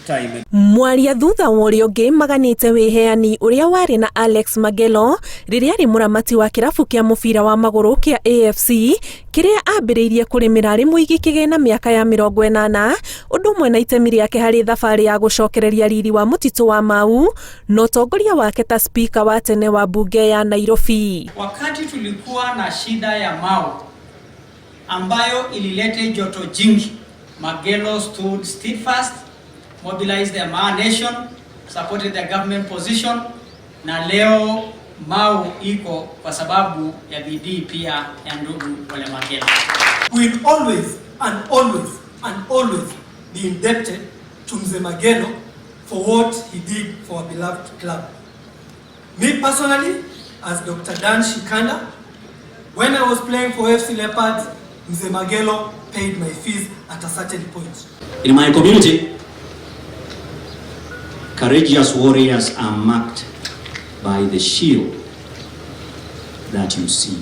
Time. Mwaria thutha wa ũrĩa ũngĩ maganĩte wĩheani ũrĩa warĩ na Alex Magelo rĩrĩa arĩ mũramati wa kĩrabu kĩa mũbira wa magũrũ kĩa AFC kĩrĩa ambĩrĩirie kũrĩmĩra arĩ mũigi kĩgĩna mĩaka ya 80, ũndũ ũmwe na itemi rĩake harĩ thabarĩ ya gũcokereria riri wa mũtitũ wa Mau na ũtongoria wake ta spika wa tene wa mbunge ya Nairobi. Wakati tulikuwa na shida ya Mau ambayo ililete joto jingi, Magelo stood steadfast, mobilized the Maa nation, supported the government position, na leo Mau iko kwa sababu ya bidii pia ya ndugu Ole Magelo. We'll always and always and always be indebted to Mzee Magelo for what he did for our beloved club. Me personally, as Dr. Dan Shikanda, when I was playing for FC Leopards, Mzee Magelo paid my fees at a certain point. In my community, courageous warriors are marked by the shield that you see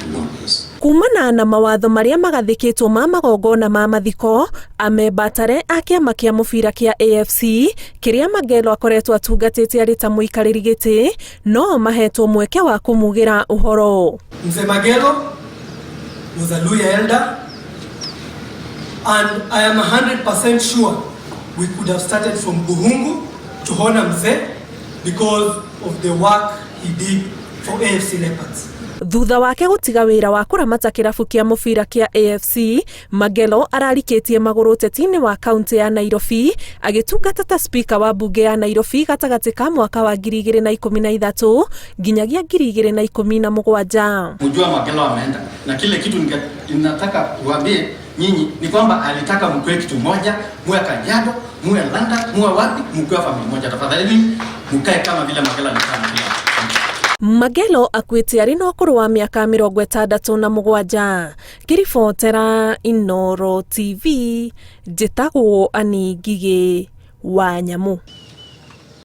along this. Kumana na mawatho marĩa magathĩkĩtwo ma magongona ma mathiko, amemba atare a kĩama kĩa mũbira kĩa AFC kĩrĩa Magelo akoretwo atungatĩte arĩ ta mũikarĩri gĩtĩ no mahetwo mweke wa kũmugĩra ũhoro. Mzee Magelo was a Luhya elder, and I am 100% sure we could have started from Bukhungu to honor Mzee because of the work he did for AFC Leopards. Thutha wake gũtiga wĩra wa kũramata kĩrabu kĩa mũbira kĩa AFC, Magelo ararikĩtie magũrũ ũteti-inĩ wa kaunti ya Nairobi agĩtungata ta spika wa mbunge ya Nairobi gatagatĩ ka mwaka wa 2013 nginyagia 2017. Mjua Magelo ameenda na kile kitu ninataka kuambie nyinyi ni kwamba alitaka mkue kitu moja, muwe Kajiado, muwe London, muwe wapi, mkue familia moja. Tafadhali mkae kama vile Magelo alikaa na kila. Magelo akuĩte arĩ na ũkũrũ wa mĩaka 67. Ngĩribotera Inooro TV, njĩtagwo Annie Ngigĩ wa Nyamũ.